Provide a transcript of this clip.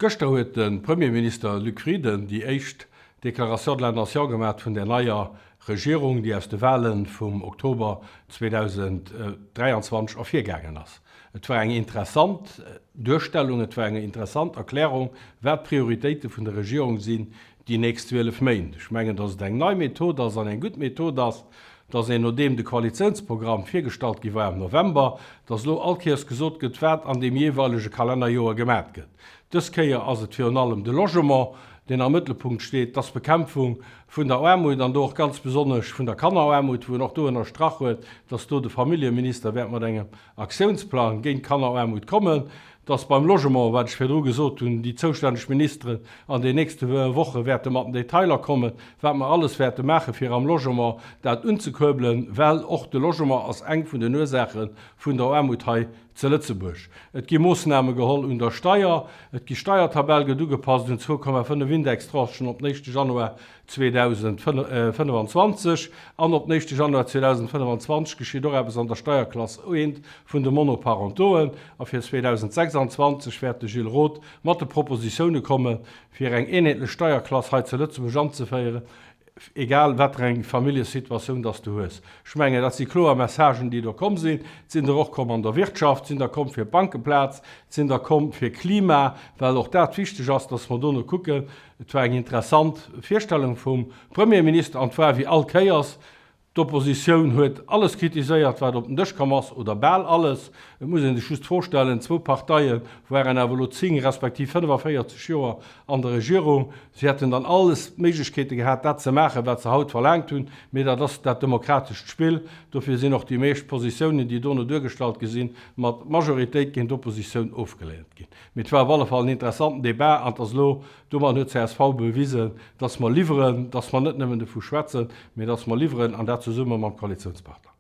Gëschter huet de Premierminister Luc Frieden déi éischt Déclaration de la Nation gemat vun der neier Regierung, déi aus de Wale vum Oktober 2023 ervirgaangen ass. Et war eng interessant Duerstellung, et war eng interessant Erklärung, wat d'Prioritéite vun der Regierung sinn déi nächst 12 Méint. Ech mengen, datt et eng nei Method ass an eng gutt Method ass, datt een, nodeem de Koalitiounsprogramm virgestallt gi war am November, datt elo all Kéiers gesot gëtt, wat an deem jeeweilege Kalennerjoer gemat gëtt. Dës Kéier ass et virun allem de Logement, deen am Mëttelpunkt steet, dass d'Bekämpfung vun der Aarmut an do och ganz besonnesch vun der Kanneraarmut, wou en och do ënnerstrach huet, dass do de Familljeminister wäert mat engem Aktiounsplang géint d'Kanneraarmut kommen, dass beim Logement, wat ech virdru gesot hunn, déi zoustänneg Ministeren an den nächste Woche wäerte mat den Detailer kommen, wat mer alles wäerte maache fir am Logement dat unzekuerbelen, well och de Logement ass eng vun den Ursaache vun der Aarmut hei zu Lëtzebuerg. Et gi Moossname geholl un der Steier, et gi Steiertabell gëtt ugepasst un 2,5 Indextranchen op den éischte Januar 2025 an op den éischte Januar 2025 geschitt och eppes an der Steierklass I vun de Monoparentoen a fir 2026 wäert de Gilles Roth mat de Propositioune komme fir eng eenheetlech Steierklass hei zu Lëtzebuerg anzeféieren, egal wat fir eng Familljesituatioun dass du hues. Ech mengen, dat si kloer Messagen, déi do komm sinn. Et sinn der och komm an der Wirtschaft, et sinn der komm fir d'Bankeplaz, et sinn der komm fir Klima, well och dat wichteg ass, dass mer dono kucken. Et war eng interessant Virstellung vum Premierminister an et war wéi all Kéiers, d'Oppositioun huet alles kritiséiert, wat op den Dësch komm ass, oder bal alles. Et muss ee sech just d'Fro stellen, zwou Parteie waren awer elo 10 respektiv 45 Joer an der Regierung. Si hätten dann alles d'Méiglechkeete gehat, dat ze maachen, wat se haut verlaangt hunn. Mee dat ass dat demokratescht Spill. Dofir sinn och déi meescht Positiounen, déi dono duergestallt gi sinn, mat Majoritéit géint d'Oppositioun ofgeleent ginn. Mee et war op alle Fall en interessanten Debat an et ass elo, domat huet csv bewisen, dass mer liwweren, dass mer net nëmmen dovu schwätzen, mee dass mer liwweren an dat zesumme mam Koalitiounspartner.